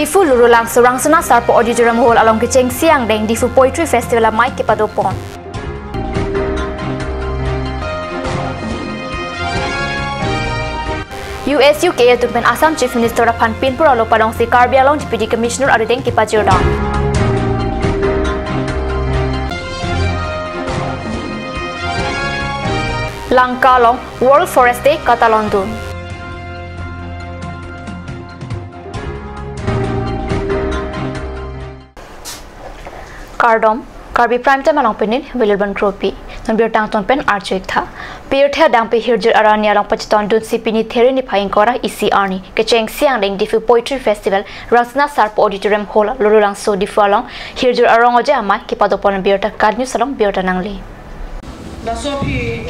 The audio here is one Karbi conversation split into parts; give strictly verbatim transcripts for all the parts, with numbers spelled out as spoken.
Diphu Lurulangso Rangsona Sarpo Auditorium Hall along kechengsi angdeng Diphu Poetry Festival amei kepadopon. U S U K A atum pen Assam Chief Minister aphan pinpur alo padongsi Karbi Anglong Deputy Commissioner arideng kepajirdam. Lanka along World Forest Day katalondun. Kardom, Karbi Prime Time along pinin Wililban Kropi. Non birta angton pen arju-ik tha. Pirthe adangpi hirjir arni along pachetondunsi pini There niphai ingkoi ra isi arni kechengsi angdeng Diphu Poetry Festival Rangsona Sarpo Auditorium Hall, Lurulangso, Diphu along hirjir arong-oje amei kepadopon birta KAT News along birta nangli.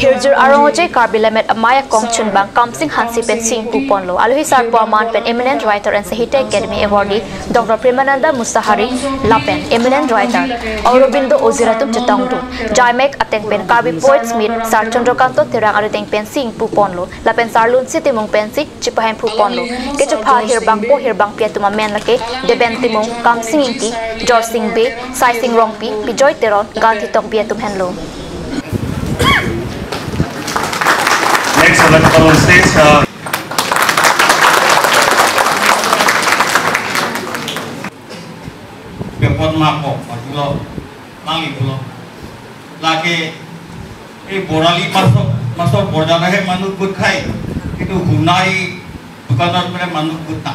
Hirjir arong-oje Karbi Lammet Amei akongchunbang Kamsing Hanse pensi ingpuponlo. Aluhi sarpo aman pen Eminent Writer and Sahitya Academy Awardee Doctor Premananda Musahari lapen Eminent Writer Aurobindo Ojira atum chetongdun. Jaimek ateng pen Karbi Poets Meet Sar Chandrakanta Terang arideng pensi ingpuponlo. Lapen Sar Lunsi Timung pensi chepahemphuponlo. Kechopha hirbangpo hirbangpi atum amen lake Deben Timung, Kamsing Ingti, Jorsing Bey, Saising Rongpi, Bijoy Teron, Ganthi Tokbi atum henlo. Next, I'd like to call on stage, uh, Bepon mako, majulo, nangli pulo. Lake, eh, borali masuk, masuk border ahe manu kut khai. Kintu hunai dukanon mere manu kut na.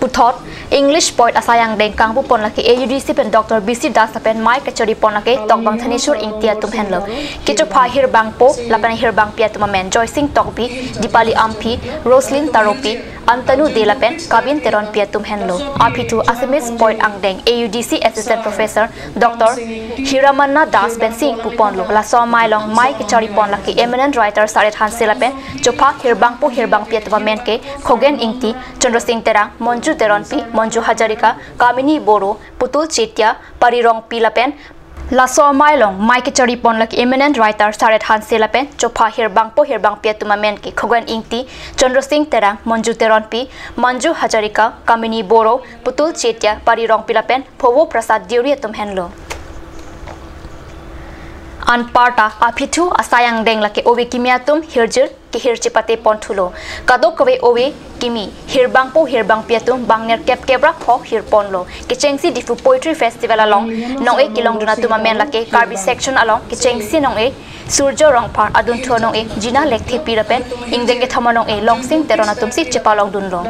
Puthot, English poet asai angdeng kangpupon lake A U D C pen Doctor B C Das lapen mei kecharipon lake Tokbang Thanishwar Ingti atum henlo. Kechopha hirbangpo lapen hirbangpi atum amen Joysing Tokbi, Dipali Amphi, Roslyn Taropi, Antanu Dey lapen Kabin Teronpi atum henlo. Aphi thu Assamese poet angdeng A U D C Assistant Professor Doctor Hiramanna Das pensi ingpuponlo. Laso amei along mei kecharipon lake Eminent Writer Saret Hanse lapen chopha hirbangpo hirbangpi atum amen ke Khogen Ingti, Chandra Sing Terang, Monju Teronpi, Monju Hazarika, Kamini Boro, Putul Chetia, Pari Rongpi lapen laso amei along mei kecharipon lake Eminent Writer Saret Hanse lapen chopha hirbangpo hirbangpi atum amen ke Khogen Ingti, Chandra Sing Terang, Monju Teronpi, Monju Hazarika, Kamini Boro, Putul Chetia, Pari Rongpi lapen Phovo Prasad Deuri atum henlo. Anparta aphi thu asai angdeng lake ove kimi atum hirjir kehir chepatepon thulo. Kadokave ove kimi hirbangpo hirbangpi atum bang nerkep kep ra pho hirponlo. Kechengsi Diphu Poetry Festival along nong-e kelongdun atum amen lake Karbi section along kechengsi nong-e Surjo Rongphar, adunthu anong-e Jina Lekthepi lapen ingdeng kethom anong-e Longsing Teron atumsi chepalongdunlo.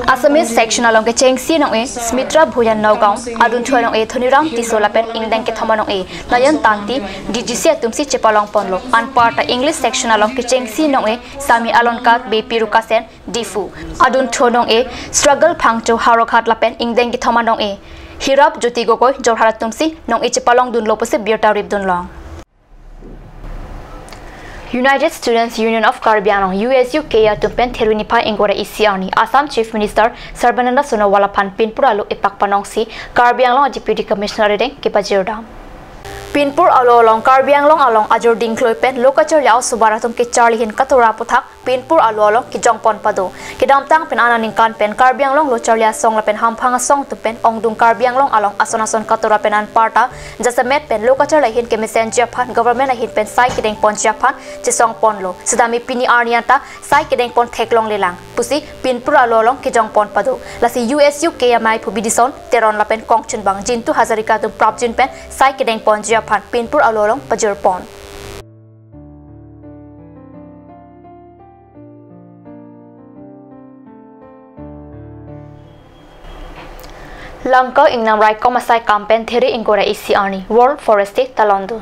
Assamese section along kechengsi nong-e Smitra Bhuyan Nagaon, adunthu anong-e Dhoniram Tisso lapen ingdeng kethom anong-e Nayan Tanti, D G C atumsi chepalongponlo. Anparta English section along kechengsi nong-e Sami Alonkat Bey Pirukasen, Diphu, adunthu anong-e Struggle Phangcho, Howraghat lapen ingdeng kethom anong-e Hirap Jyoti Gogoi, Jorhat atumsi nong-e chepalongdunlo pusi birta ripdunlong. United Students Union of Karbi Anglong, U S U K A atum pen There niphai ingkoi ra isi arni Assam Chief Minister Sarbananda Sonowal aphan pinpur alo epak panongsi Karbi Anglong Deputy Commissioner arideng kepajirdam. Pinpur alo along Karbi Anglong along ajor dingkloi pen lo kacharli a-osovar atum kecharli ahin katora aputhak pinpur alo along kejongpon pado. Kedamtang pen anat aningkan pen Karbi Anglong lo charli asong lapen hamphang asong atum pen ongdung Karbi Anglong along ason ason katora pen anparta jasemet pen lo kacharli ahin kemesenji aphan government ahin pen sai kedengponji aphan chesongponlo. Sitame pini arni anta sai kedengpon theklonglelang pusi pinpur alo along kejongpon pado. Lasi U S U K A ameiphu Bidison Teron lapen kongchunbang Jintu Hazarika atum prapjin pen sai kedengponji aphan pinpur alo along pajirpon. Lanka ingnam raikom asai kam pen There ingkoi ra isi arni World Forest Day talondun.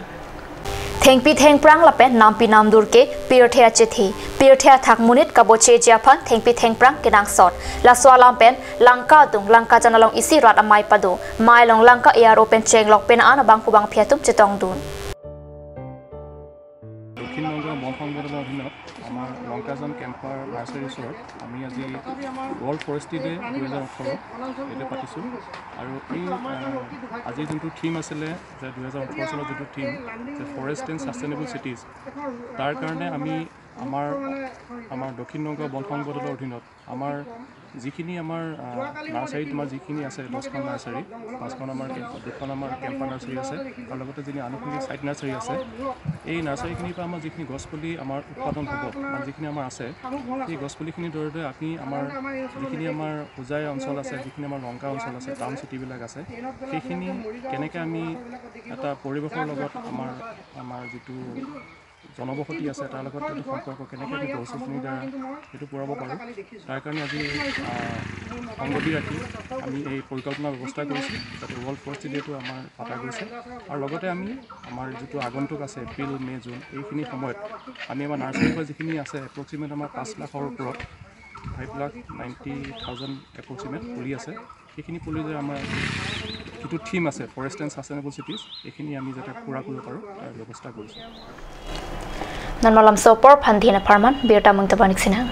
Thengpi thengphrang lapen nampi namdur ke pirthe achethe, pirthe athak monit kabocheji aphan thengpi thengphrang kenangsot. Laso alam pen Lanka adung Lankajan along isi rat amei pado. Mei along Lanka A R O pen chenglok pen an abangphu bangphi atum chetongdun. দক্ষিণবংগ বন সংগঠনৰ অধীনত আমাৰ লংকাজান কেম্পৰ নাৰ্চাৰীৰ ওচৰত আমি আজি ৱৰ্ল্ড ফৰেষ্ট্ৰি ডে দুহেজাৰ ওঠৰ এইটো পাতিছোঁ। আৰু এই, আহ, আজিৰ যোনটো থিম আছিলে যে দুহেজাৰ ওঠৰ চনৰ যিটো থিম যে ফৰেষ্ট এণ্ড ছাষ্টেইনেবল চিটিজ, তাৰ কাৰণে আমি আমাৰ আমাৰ দক্ষিণ নগাঁও বন সংঘ দলৰ অধীনত আমাৰ যিখিনি আমাৰ আহ, নাৰ্চাৰীত আমাৰ যিখিনি আছে দহখন নাৰ্চাৰী, পাঁচখন আমাৰ কেম্প- দুখন আমাৰ কেম্পাৰ নাৰ্চাৰী আছে, আৰু লগতে যিখিনি আনুষংগিক ছাইট নাৰ্চাৰী আছে, এই নাৰ্চাৰীখিনিৰ পৰা আমাৰ যিখিনি গছ পুলি আমাৰ উৎপাদন হ'ব, আমাৰ যিখিনি আমাৰ আছে, সেই গছ পুলিখিনিৰ জৰিয়তে আমি আমাৰ যিখিনি আমাৰ হোজাই অঞ্চল আছে, যিখিনি আমাৰ লংকা অঞ্চল আছে, টাউন চিটিবিলাক আছে, সেইখিনি কেনেকৈ আমি এটা পৰিৱেশৰ লগত আমাৰ আমাৰ যিটো জনবসতি আছে, তাৰ লগত এইটো সম্পৰ্ক কেনেকৈ আমি গছ গছনিৰ দ্বাৰা সেইটো পূৰাব পাৰোঁ, তাৰ কাৰণে আজি আহ, সংগতি ৰাখি আমি এই পৰিকল্পনা ব্যৱস্থা কৰিছোঁ, যাতে ৱৰ্ল্ড ফৰেষ্ট্ৰি ডে'টো আমাৰ পতা গৈছে। আৰু লগতে আমি আমাৰ যিটো আগন্তুক আছে এপ্ৰিল, মে', জুন, এইখিনি সময়ত আমি আমাৰ নাৰ্চাৰীৰ পৰা যিখিনি আছে এপ্ৰক্সিমেট আমাৰ পাঁচ লাখৰ ওপৰত, ফাইভ লাখ নাইণ্টি থাউজেণ্ড এপ্ৰক্সিমেট পুলি আছে। সেইখিনি পুলি যে আমাৰ যিটো থিম আছে ফৰেষ্ট এণ্ড ছাষ্টেইনেবল চিটিজ, এইখিনি আমি যাতে পূৰা কৰিব পাৰোঁ, তাৰ ব্যৱস্থা কৰিছোঁ। Non malam sopor phan dhina pharman birta mung tabanik sinang.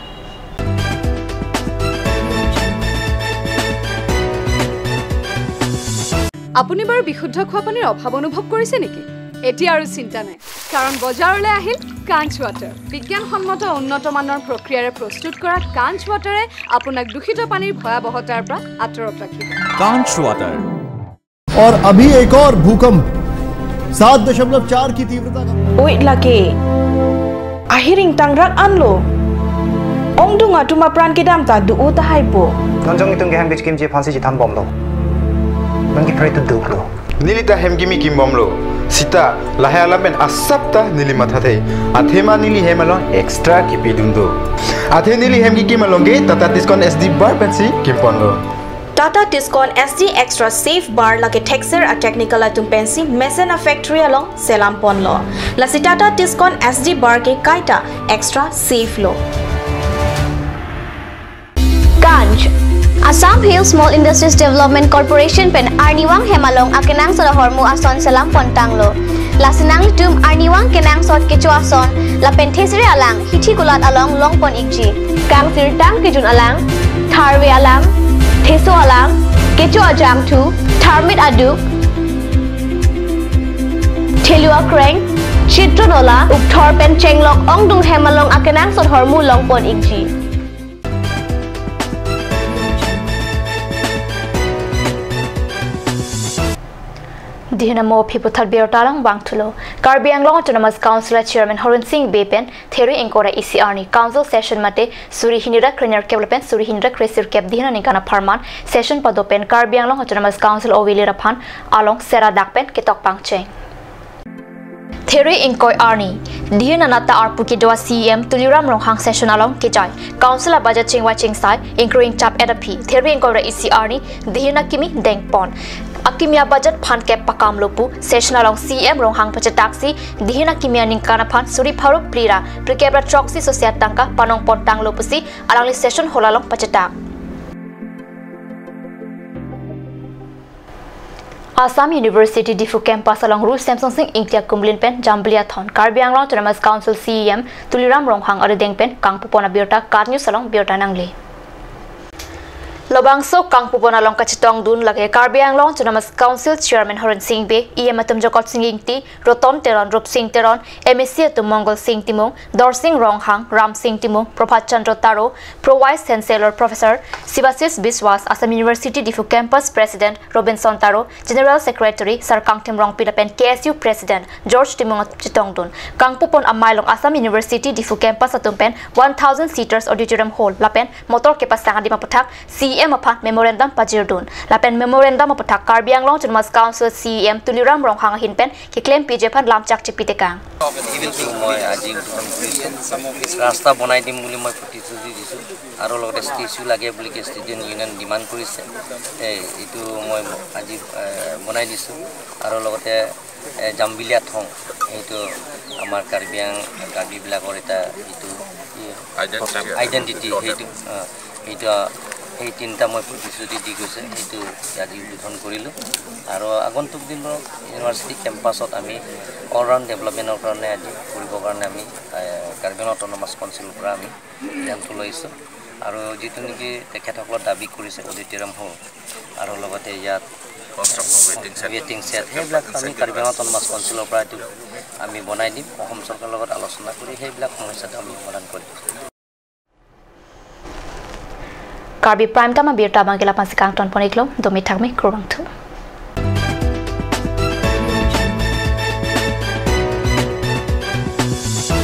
আপুনি বাৰু বিশুদ্ধ খোৱা পানীৰ অভাৱ অনুভৱ কৰিছে নেকি? এতিয়া আৰু চিন্তা নাই, কাৰণ বজাৰলৈ আহিল কাঞ্চ ৱাটাৰ। বিজ্ঞানসন্মত উন্নত মানৰ প্ৰক্ৰিয়াৰে প্ৰস্তুত কৰা কাঞ্চ ৱাটাৰে আপোনাক দূষিত পানীৰ ভয়াৱহতাৰ পৰা আঁতৰত ৰাখিব। Kanch Water। और अभी एक और भूकंप सात दशमलव चार की तीव्रता का। Oi lake. Ahiring tangrak anlo. Ongdung atum apran kedam ta do-o tahai po. Non jong itum ke hem kechikimji aphansi chethan bomlo. Non ke pray to duklo. Neli ta hem kimi kim bomlo. Sita lahai alam pen asap ta neli mathathe. Athema neli hem along extra kipidun do. Athe neli hem kikim along ke Tata Tiscon S D bar pensi kim ponlo. Tata Tiscon S D Extra Safe Bar lake thekser a technical atum pensi mesen a factory along selam ponlo. Lasi Tata Tiscon S D bar ke kaita extra safe lo. Kanch, Assam Hill Small Industries Development Corporation pen arnivang hem along akenangsot ahormu ason selam pon tanglo. Lasi nanglitum arnivang kenangsot kecho ason lapen thesere alang hithi kulat along long pon ikji. Kangsirtang kejun alang, tharve alang, theso alang, kecho ajangthu, tharmit aduk, thelu akreng, chitron ola, ukthor pen chenglok ongdung hem along akenangsot hormu long pon ikji. Dihna mo phiputhot birta lang bang thulo. Karbi Anglong Autonomous Council Chairman Horen Sing Bey pen Theri ingkoi ra isi arni Council Session mate suri hini ra krenerkep lapen suri hini ra kresirkep dihna ningkan apharman session pado pen Karbi Anglong Autonomous Council O V L A aphan along sera dak pen ketok pangcheng. Theri ingkoi arni dihna nata arpu kedo a C E M Tuliram Ronghang session along kejai Council a budget chingvai chingsai ingkoi ingchap et aphi Theri ingkoi ra isi arni dihna kimi dengpon. Akimi a budget phan kep pakam lo pu session along C E M Ronghang pachetaksi dihna kimi aningkan aphan suri pharo phli ra phlikep ra throksi sosiat tangka panong pon tanglo pusi alangli session hall along pachetak. Assam University Diphu campus along Ru Semsonsing Ingti akumlin pen Jambili Athon Karbi Anglong Autonomous Council C E M Tuliram Ronghang arideng pen kangpupon abirta KAT News along birta nangle. Labangso kangpupon along kachetongdun lake Karbi Anglong Autonomous Council Chairman Horen Sing Bey, E M atum Jogot Sing Ingti, Roton Teron, Rup Sing Teron, M A C atum Mongol Sing Timung, Dorsing Ronghang, Ram Sing Timung, Prabhat Chandra Taro, Pro Vice Chancellor Professor Sivasis Biswas, Assam University Diphu Campus President Robinson Taro, General Secretary Sarkangthim Rongpi lapen K S U President George Timung atum chetongdun. Kangpupon amei along Assam University Diphu Campus atum pen one thousand seaters auditorium hall lapen motor kepasang adim aputhak C E M aphan memorandum pajirdun. Lapen memorandum aputhak Karbi Anglong Autonomous Council C E M Tuliram Ronghang ahin pen keklem piji aphan lamchak chipitekang. এইটো মই আজি উদ্বোধন কৰিছোঁ। ৰাস্তা বনাই দিম বুলি মই প্ৰতিশ্ৰুতি দিছোঁ আৰু লগতে ষ্টেচু লাগে বুলি কি ষ্টুডেণ্ট ইউনিয়ন ডিমাণ্ড কৰিছে। এই এইটো মই আজি এ, বনাই দিছোঁ আৰু লগতে এ, জাম্বিলিয়া থং, এইটো আমাৰ কাৰ্বি আং কাৰ্বিবিলাকৰ এটা এইটো কি আইডেণ্টিটি। আইডেণ্টিটি, সেইটো অ, সেইটো অ, সেই তিনিটা মই প্ৰতিশ্ৰুতি দি গৈছে, সেইটো আজি উদ্বোধন কৰিলোঁ। আৰু আগন্তুক দিনত ইউনিভাৰ্চিটি কেম্পাছত আমি অল ৰাউণ্ড ডেভেলপমেণ্টৰ কাৰণে আজি কৰিবৰ কাৰণে আমি এ, কাৰ্বি আংলং অট'নমাছ কাউন্সিলৰ পৰা আমি সিদ্ধান্ত লৈছোঁ। আৰু যিটো নেকি তেখেতসকলৰ দাবী কৰিছে অডিটৰিয়াম হল আৰু লগতে ইয়াত ৱেটিং শ্বেড, সেইবিলাক আমি কাৰ্বি আংলং অট'নমাছ কাউন্সিলৰ পৰা এইটো আমি বনাই দিম। অসম চৰকাৰৰ লগত আলোচনা কৰি সেইবিলাক সমস্যাটো আমি সমাধান কৰিম। Karbi Prime Time abirta abang ke lapu-an si kangton pon-iklo, dome thakme, kurvangthu.